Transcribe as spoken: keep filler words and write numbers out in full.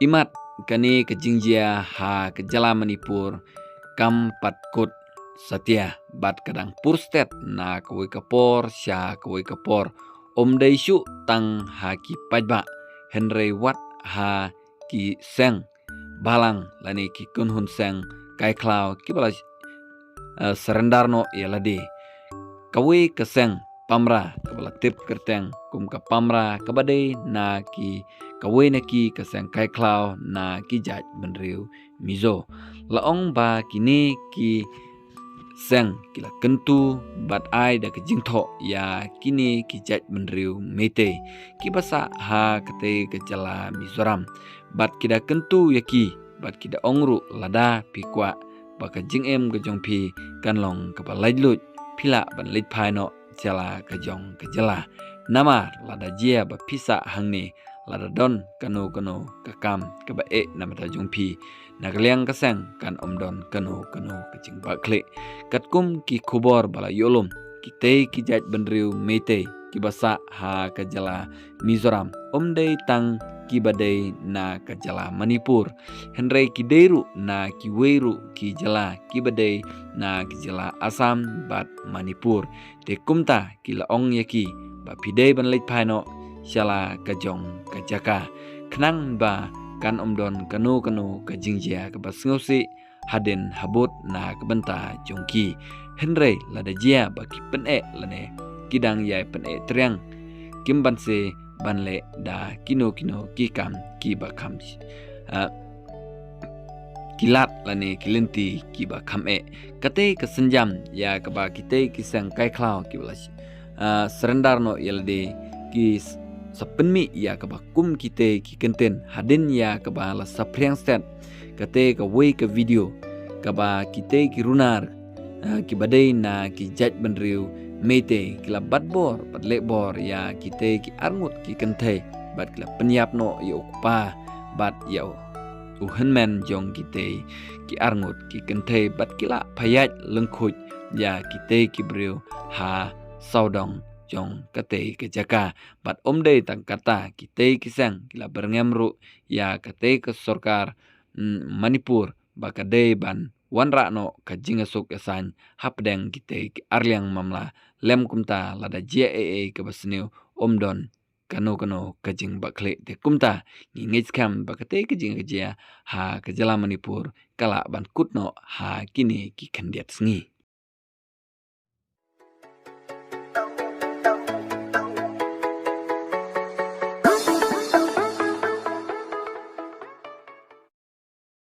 Imat kane ka jingjia ha ka jylla Manipur kam pat kut satia bad ka dang pur stet na kawei ka por sha kawei ka por. Ym dei shuh tang ha ki paidbah, hynrei wat ha ki seng balang lane ki kynhun seng kai khlaw kiba la, eh, surrender noh ïa lade. Kawei ka seng Pamra kaba la tip kyrteng kum ka Pamra kaba dei na ki kawei na ki ka seng kai khlaw na ki jaitbynriew Mizo. La ong ba kine ki seng ki la kyntu bad ai da ka jingthoh ïa kine ki jaitbynriew Meitei kiba sah ha katei ka jylla Mizoram. Bad ki da kyntu ïa ki bad ki da ong ruh, lada phi kwah ba ka jingim ka jong phi kan long kaba laitluid, phi lah ban leit phai noh sha la ka jong ka jylla. Namar lada jia ba phi sah hangne, lada don kano kano ka kam kaba eh na bynta jong phi, na ka liang ka seng kan ym don kano kano ka jingbakla. Katkum ki khubor ba la ïoh lum, kitei ki jaitbynriew Meitei kiba sah ha ka jylla Mizoram ym dei tang kiba dei na ka jylla Manipur, hynrei ki dei ruh na kiwei ruh ki jylla kiba dei na ki jylla Assam bad Manipur. Te kumta ki la ong ïa ki ba phi dei ban leit phai noh sha la ka jong ka jaka, khnang ba kan ym don kano kano ka jingjia kaba sngewsih hadien habud na ka bynta jong ki. Hynrei lada jia ba ki pyneh lane ki dang ïai pyneh triang, kim banse ban leh da kino kino ki kam kiba kham, ah, ki lad lane ki lynti kiba kham eh. Katei ka sienjam ïa kaba kitei ki seng kai khlaw kiba la, ah, surrender noh ïa lade ki s-, sa pynmih ïa kaba kum kitei ki kyntien hadien ïa kaba la saphriang stet katei kawei ka video kaba kitei ki runar, ah, kiba dei na ki jaitbynriew Meitei ki la bat bor bad leh bor ïa kitei ki arngut ki kynthei bad ki la pynïap noh ïa u kpa bad ïa u, u hynmen jong kitei ki arngut ki kynthei bad ki la phah ïaid lyngkhuid ïa kitei ki briew ha sawdong jong katei ka jaka. Bad ym dei tang kata, kitei ki seng ki la byrngem ruh ïa katei ka sorkar, mm, Manipur ba ka dei ban wanrah noh ka jingïasuk ïasain hapdeng kitei ki arliang mamla, lym kumta lada jia ei ei kaba sniew ym don kano kano ka jingbakla. Te kumta ngi ngeit skhem ba katei ka jingkajia ha ka jylla Manipur ka lah ban kut noh ha kine ki khyndiat sngi.